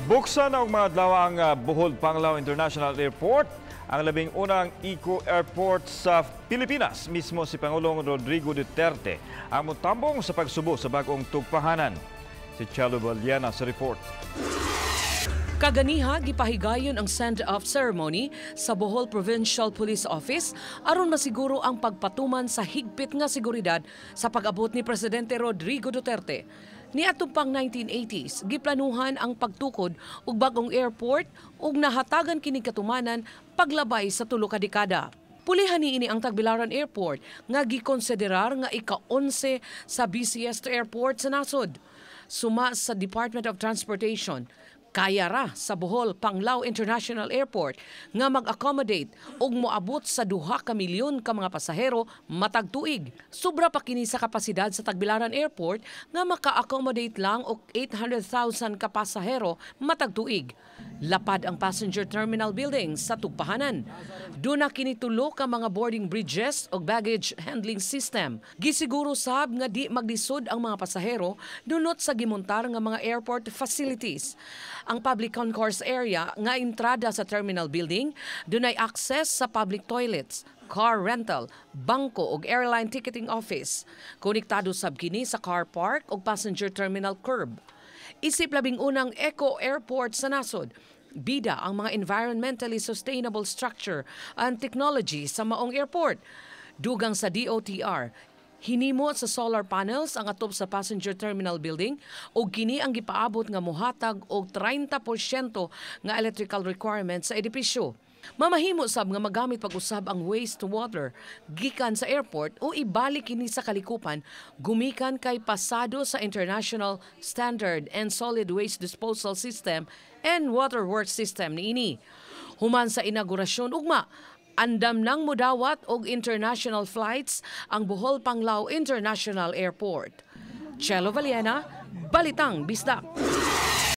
Buksan na og mga adlaw ang Bohol Panglao International Airport, ang labing unang eco-airport sa Pilipinas. Mismo si Pangulong Rodrigo Duterte ang mutambong sa pagsubo sa bagong tugpahanan. Si Chalo Valiana sa report. Kaganiha, gipahigayon ang send-off ceremony sa Bohol Provincial Police Office aron masiguro ang pagpatuman sa higpit nga seguridad sa pag-abot ni Presidente Rodrigo Duterte. Niadto pang 1980s, giplanuhan ang pagtukod og bagong airport ug nahatagan kini katumanan paglabay sa 3 ka dekada. Pulihan niini ang Tagbilaran Airport nga gikonsiderar nga ika-11 sa busiest airport sa nasod. Suma sa Department of Transportation, kaya ra sa Bohol Panglao International Airport nga mag-accommodate og moabot sa 2 ka milyon ka mga pasahero matag tuig. Sobra pa kini sa kapasidad sa Tagbilaran Airport nga maka-accommodate lang og 800,000 ka pasahero matag tuig. Lapad ang passenger terminal building sa tugpahanan. Duna kini tulo ka mga boarding bridges ug baggage handling system. Gisiguro sab nga di maglisod ang mga pasahero dunot sa gimontar nga mga airport facilities. Ang public concourse area nga entrada sa terminal building dunay access sa public toilets, car rental, bangko ug airline ticketing office. Konektado sab kini sa car park ug passenger terminal curb. Isip labing unang eco airport sa nasod, bida ang mga environmentally sustainable structure and technology sa maong airport. Dugang sa DOTR, hinimo sa solar panels ang atop sa passenger terminal building ug kini ang gipaabot nga mohatag og 30% nga electrical requirement sa edipisyo. Mamahimo sab nga magamit pag-usab ang waste water gikan sa airport o ibalik kini sa kalikupan gumikan kay pasado sa International Standard and Solid Waste Disposal System and Waterworks System niini. Human sa inaugurasyon ugma, andam nang mudawat og international flights ang Bohol Panglao International Airport. Chelo Valiena, Balitang Bisdak.